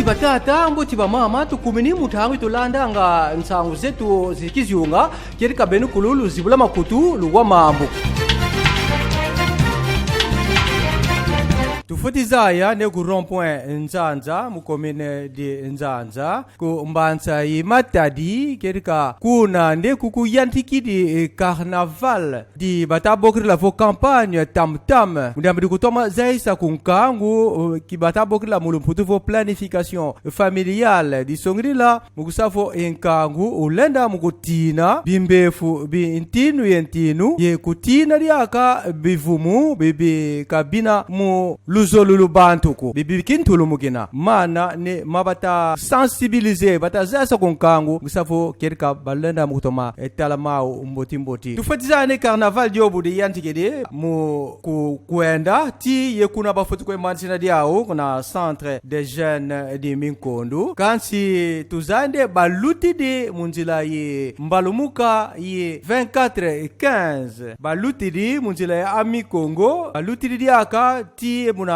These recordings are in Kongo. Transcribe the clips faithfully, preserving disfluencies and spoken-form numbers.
Batata, mbote, bamama, tukumini mu ntangu yi tulandanga nsangu zetu zi kizunga, kedika benu kulu luzibula makutu, luwa mambu. Tufweti zaya nde ku rond-point Nzanza, mu commune de Nzanza, ku mbanza yi Matadi, kedika kuna nde kukuyantikidi, eh, carnaval di bata bokila vo campagne tam tam. Mu diambu di kutoma zayisa ku nkangu, uh, ki bata bokila mu lumputu vo planification familiale. Disongidila mu kusa vo e nkangu ulenda mu kutina bimbefu bi ntinu ye ntinu, ye kutina diaka bivumu bibi ka bina mu luzolo lu bantu ko, bibi kintulumukina. Mana ni ma bata sensibiliser, bata zayisa ku nkangu, mu kusa vo kedika balenda mu kutoma, eh, tala mau mboti mboti. Tufweti zaya nde carnaval diobu diyantikidi mu ku-, kwenda, tii ye kuna bafweti kwe manisina diau, kuna Centre des Jeunes di Minkondu. Kansi tuzaya nde balutidi mu nzila yi mbalumuka yi vingt-quatre quinze. Balutidi mu nzila ya Amicongo, balutidi diaka tii muna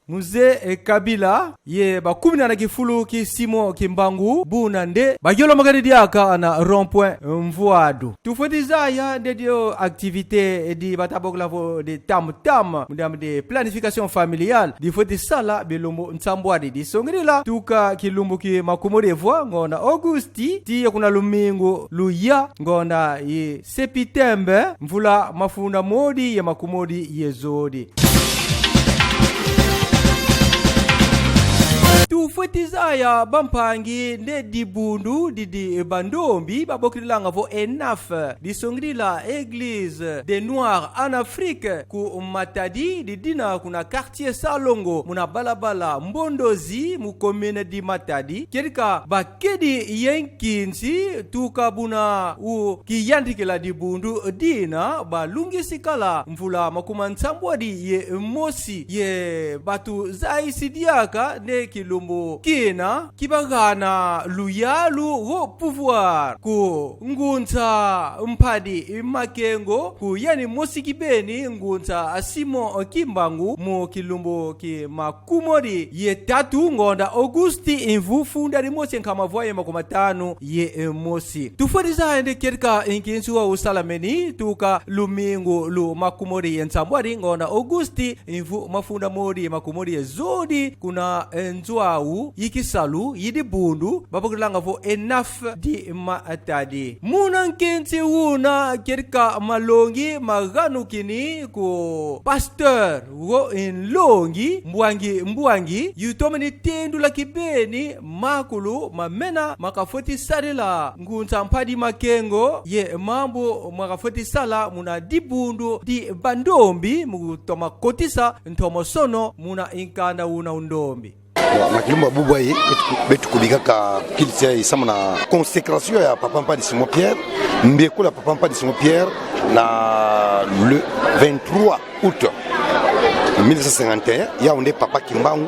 Musée, eh, Kabila, ye bakumina na kifulu ki Simon Kimbangu, buna nde bayolomakani diaka na rond-point Mvuadu. Tufweti zaya nde dio activité di bata bokila vo di tam tam, mu diambu di planification familiale, difweti sala bilumbu nsambwadi. Disongidila tuka kilumbu ki makumodi ye vwa ngonda Augusti, tii ye kuna lumingu luya ngonda yi Sepitembe, mvula mafunda modi ye makumodi ye zodi. Tufweti zaya, bampangi, nde dibundu didi bandombi babokilanga vo ENAF, disongidila Église des Noirs en Afrique, ku Matadi, didina kuna quartier Salongo, muna balabala Mbondozi, mu commune di Matadi, kedika ba kedi ye nkinsi tuka buna u kiyantikila dibundu dina, balungisi kala mvula makuma nsambwadi ye mosi, ye batuzayisi diaka nde kilumbu kina ki bagana luyalu go pouvoir ku ngunza Mpadi Makengo, ku yandi mosi kibeni ngunza Simon Kimbangu, mu kilumbu ki makumodi ye tatu ngonda Augusti, mvu funda dimosi nkama vwa ye makuma tanu ye mosi. Tufweti zaya nde kedika nkinsi wau usalameni tuka lumingu lu makumodi ye nsambwadi ngonda Augusti, mvu mafunda modi ye makumodi ye zodi, kuna nzo au yi kisalu yi dibundu babokilanga vo ENAF di Matadi. Muna nkinsi una kedika malongi maganukini ku pasteur wo nlongi Mbwangi Mbwangi, yu tomeni tendula kibeni makulu mamena ma kafweti sadila ngunza Mpadi Makengo ye mambu ma kafweti sala muna dibundu di bandombi mu kutoma kotisa ntomosono muna nkanda una u ndombi. Bon, na kilumbu ya bubu yayi, betu, betu kubikaka kilisi yayi samu na consécration ya Papa Mpadi Simon Pierre, mbekula Papa Mpadi Simon Pierre na le vingt-trois août mille neuf cent cinquante et un, yau nde Papa Kimbangu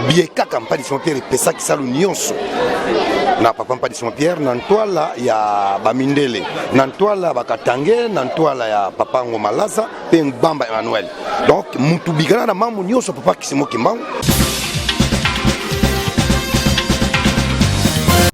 biekaka Mpadi Simon Pierre, epesaki salu nyonso na Papa Mpadi Simon Pierre, na ntwala ya bamindele, na ntwala ya bakatangais, na ntwala ya Papa Ngoma Laza, mpe Ngbamba Emmanuel. Donc, mutu bikana na mambu nyonso Papa Simon Kimbangu.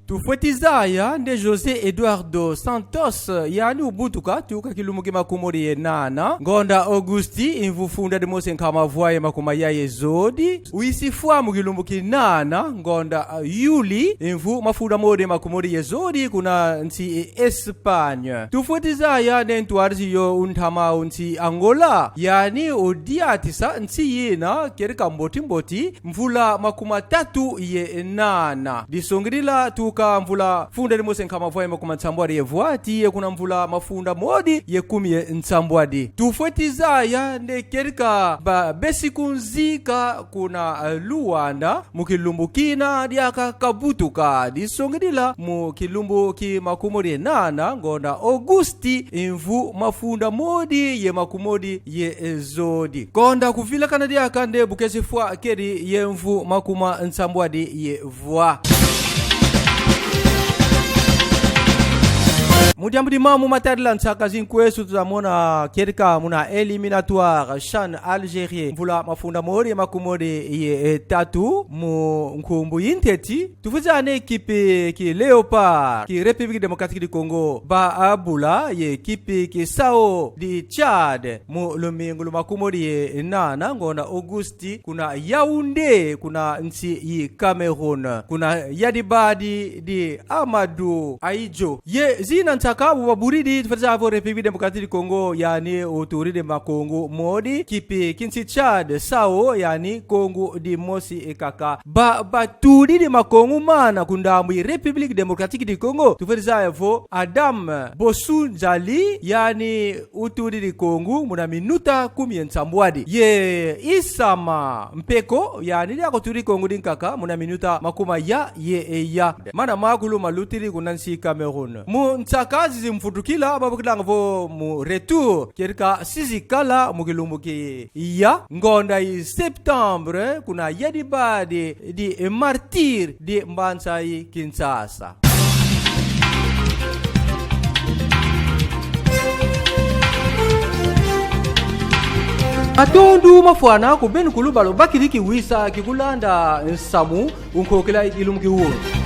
Tufweti zaya nde José Eduardo Santos, yandi ubutuka tuka kilumbu ki makumodi ye nana ngonda Augusti, mvu funda dimosi nkama vwa ye makuma ya ye zodi, wisi fwa mu kilumbu ki nana ngonda, uh, Yuli, mvu mafunda modi makumodi ye zodi, kuna nsi Espagne. Tufweti zaya nde ntwadisi yo u ntama u nsi Angola, yandi udiatisa nsi yina kedika mboti mboti mvula makuma tatu ye nana. Disongidila tuka mvula funda dimosi nkama vwa ye makuma nsambwadi ye vwa tii ye kuna mvula mafunda modi ye kumi ye nsambwadi. Tufweti zaya nde kedika babesi kunzika kuna, eh, Luanda, mu kilumbu kina diaka kabutuka. Disongidila mu kilumbu ki makumodi ye nana ngonda Augusti, mvu mafunda modi ye makumodi ye zodi. Konda kuvilakana diaka nde bu kesi fwa kedi ye mvu makuma nsambwadi ye vwa. Mu diambu di mambu matadila nsaka zi nkwesu, tuzamona kedika muna éliminatoires CHAN Algérie mvula mafunda modi makumodi ye, eh, tatu, mu nkumbu yi nteti. Tufweti zaya nde équipe ki Léopards ki République Démocratique du Congo, ba, ah, bula ye équipe ki Sao di Tchad mu lumingu lu makumodi ye nana ngonda Augusti kuna Yaoundé, kuna nsi yi Cameroun, kuna yadi badi di Ahmadou Ahidjo. Ye zina nsaka bu babudidi, tufweti zaya vo République Démocratique du Congo, yandi utudidi makongu modi, équipe ki nsi Tchad, Sao, yandi kongu dimosi kaka. Ba, batudidi makongu mana ku ndambu yi République Démocratique du Congo, tufweti zaya vo Adam Bossou Ndjali, yandi utudidi kongu muna minuta kumi ye nsambwadi. Ye Issama Mpeko, yandi diaka utudidi kongu dinkaka muna minuta makumaya ye eya. Mana makulu malutidi kuna nsi Cameroun. Mu nsaka zizi mvutukila, babokilanga vo mu retour, kedika zizi kala mu kilumbu ki ya ngonda yi septembre, kuna yadi badi di Martyrs di mbanza yi Kinshasa. Matondo mafwana ku beno kulu ba lubakidi kiwisa ki kulanda nsamu mu nkokila yi kilumbu ki wunu.